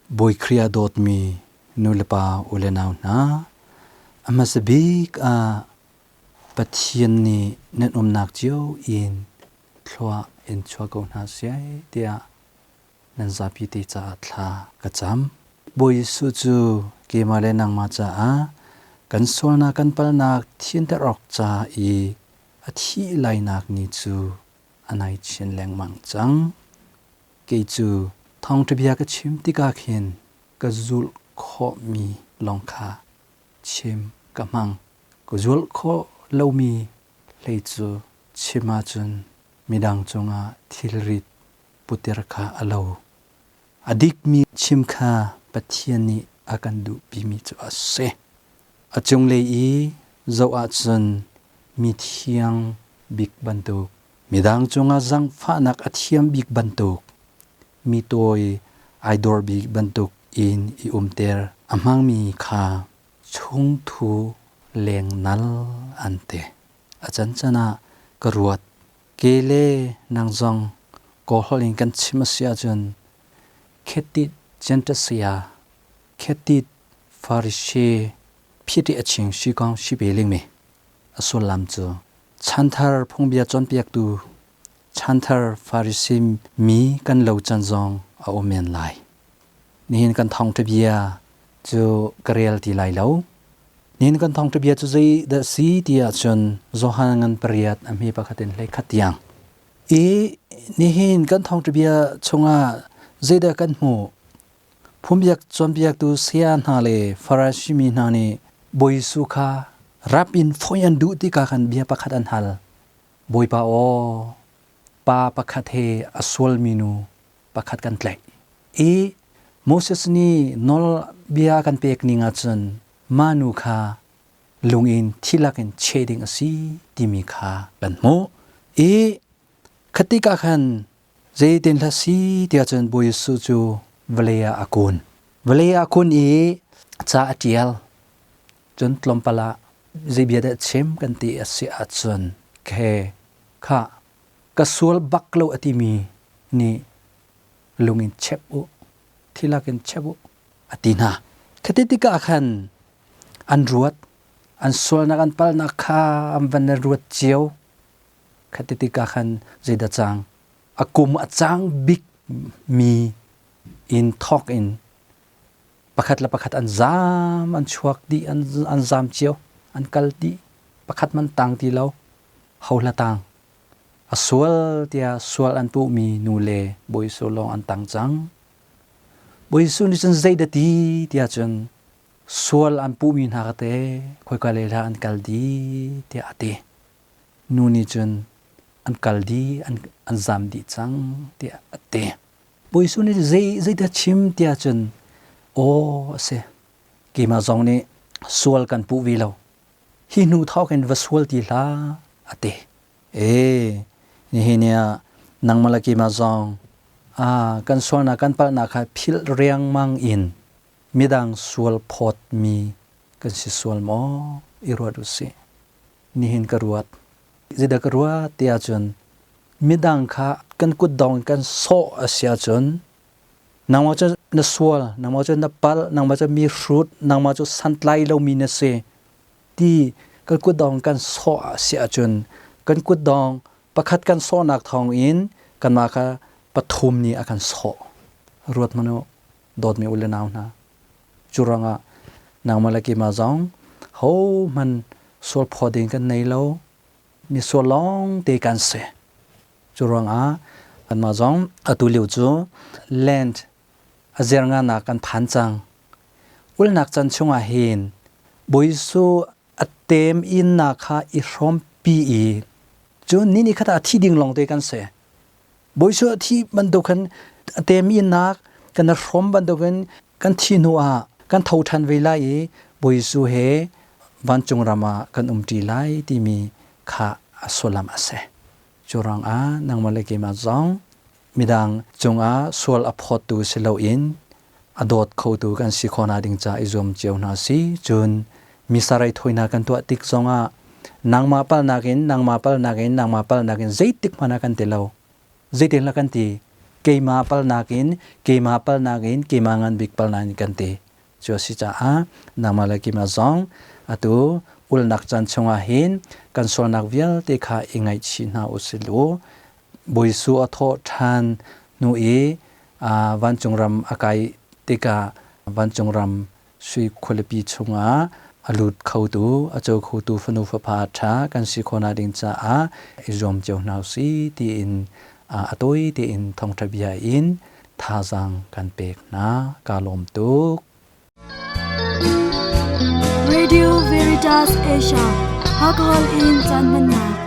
Bawi Khrih ah dawtmi nulepa u le nau hna, a hmasa bik ah Pathian nih nan umnak cio in thlua in chuah ko hna seh tiah nan zapi te caah thla ka cam. Bawi Jesuh cu keimah le nangmah caah kan sualnak kan palnak thianter awk ca i a thih lainak ni cu a nai chin lengmang cang. Kei cu thawngṭha bia ka chim tikah khin ka zulh khawhmi lawng kha chim ka hmang. Ka zulh khawh lomi hlei cu chim ahcun midang cungah thilrit puter kha a lo. A dikmi chim kha Pathian nih a kan duhpimi cu a si. A cunglei i zoh ahcun mi thiang bik bantuk, midang cungah zaangfahnak a thiam bik bantuk, mi tawi ai dor bik bantuk in i umter a hmangmi kha chungthu lengnal an ti. A cancan ah ka ruat. Ke le nang zong Kawlholh in kan chim a si ahcun khetit Gentasia, khetit Farisi phiti a ching si kong si pe ling mi. A sullam cu chanthar phungbia cawnpiaktu chanthar Farisi mi kan lo can zong a um men lai. Nihin kan thawngṭha bia cu ka rel ti lai lo. Nihin kan thawngṭha bia cu zei dah si ti ahcun Johan ngan pariat a hme pakhat in hlei khat tiang. I nihin kan thawngṭha bia chungah zeidah kan hmuh? Phungbiak cawnpiaktu saya hna le Farasi mi hna nih Bawi Jesuh kha rap in foih an duh tikah khan bia pakhat an hal. Bawipa aw, pa pakhat he a sualmi nu pakhat kan tlaih. I Moses nih nawlbia kan pek ning ahcun mah nu kha lung in thi lakin cheh ding a si timi kha kan hmuh. I khatik ah khan zeitin hla si tiah cun Bawi Jesuh cu vawlei ah a kun. Vawlei ah a kun i ca a ṭial. Cun tlawmpal ah zei bia dah chim kan ti a si ahcun khe kha ka sual bak lo a timi nih lung in chep u, thilak in chep u a ti hna. Khati tikah khan an ruat, an sualnak an palnak kha an van ruat cio. Khati tikah khan zeidah cang? A kum a cang bik mi in thawk in pakhat le pakhat an zaam, an chuak dih, an zaam cio, an kal dih. Pakhat man tang ti lo, ho hla tang. A sual tiah sual an puhmi nu le Bawi Jesuh lawng an tang cang. Bawi Jesuh nih cun zeidah ti tiah cun sual an puhmi hna kha te khoika lei hlah an kal dih tiah a ti. Nu nih cun an kal dih, an zam dih cang tiah a ti. Bawi Jesuh nih zeidah chim tiah cun aw a si. Keimah zong nih sual kan puh ve lo. Hi hnu thawk in va sual ti hlah a ti. E nihin ni ah nangmah le keimah zong kan sualnak kan palhnak kha philh riangmang in midang sual phawtmi kan si sual maw i ruat u sih. Nihin ka ruat. Zeidah ka ruat ti ahcun midang kha kan kutdong in kan sawh a si ahcun nangmah cu na sual, nangmah cu na palh, nangmah cu mi hrut, nangmah cu santlai lomi na si ti kan kutdong kan sawh a si ahcun kan kutdong pakhat kan sawhnak thawng in kanmah kha pathum nih a kan sawh. Ruat hmanh u, dawtmi u le nau hna. Cu ruangah nangmah le keimah zong hohmanh sual phaw ding kan nei lo, mi sual lawng te kan si. Cu ruangah kanmah zong atu lio cu land a zer nganak kan phan cang. Ulnak chan chungah hin Bawi Jesuh a tem innak kha i hrawmpi i cun ni ni khat ah thi ding lawng te kan si. Bawi Jesuh a thi bantuk khan a tem innak kan i hrawm bantukin kan thi hnu ah kan tho ṭhan ve lai i Bawi Jesuh he vancung ram ah kan umṭi lai timi kha a sullam a si. Cu ruangah nangmah le keimah zong midang cungah sual a phawttu si loin a dawt khotu kan si khawhnak ding ca i zuam cio hna si. Cun misa raithawinak kan tuah tik zongah nangmah palnak in nangmah palnak in nangmah palnak in zeitik hmanh ah kan ti lo. Zeitin lah kan ti? Keimah palnak in, keimah palnak in, keimah ngan bik palnak in kan ti. Cu a si caah nangmah le keimah zong atu ulnak caan chungah hin kan sualnak vialte kha i ngaihchih hna usih law Bawi Jesuh a thawh ṭhan hnu i vancung ram a kai tikah vancung ram sui khualipi chungah a lut khotu, a co khotu fanu fapa ṭha kan si khawhnak ding caah i zuam cio hna usih tiin a tawi tein thawngṭha bia in thazaang kan pek hna. Kaa lawm tuk. Radio Veritas Asia, Alcohol in caan hmannak.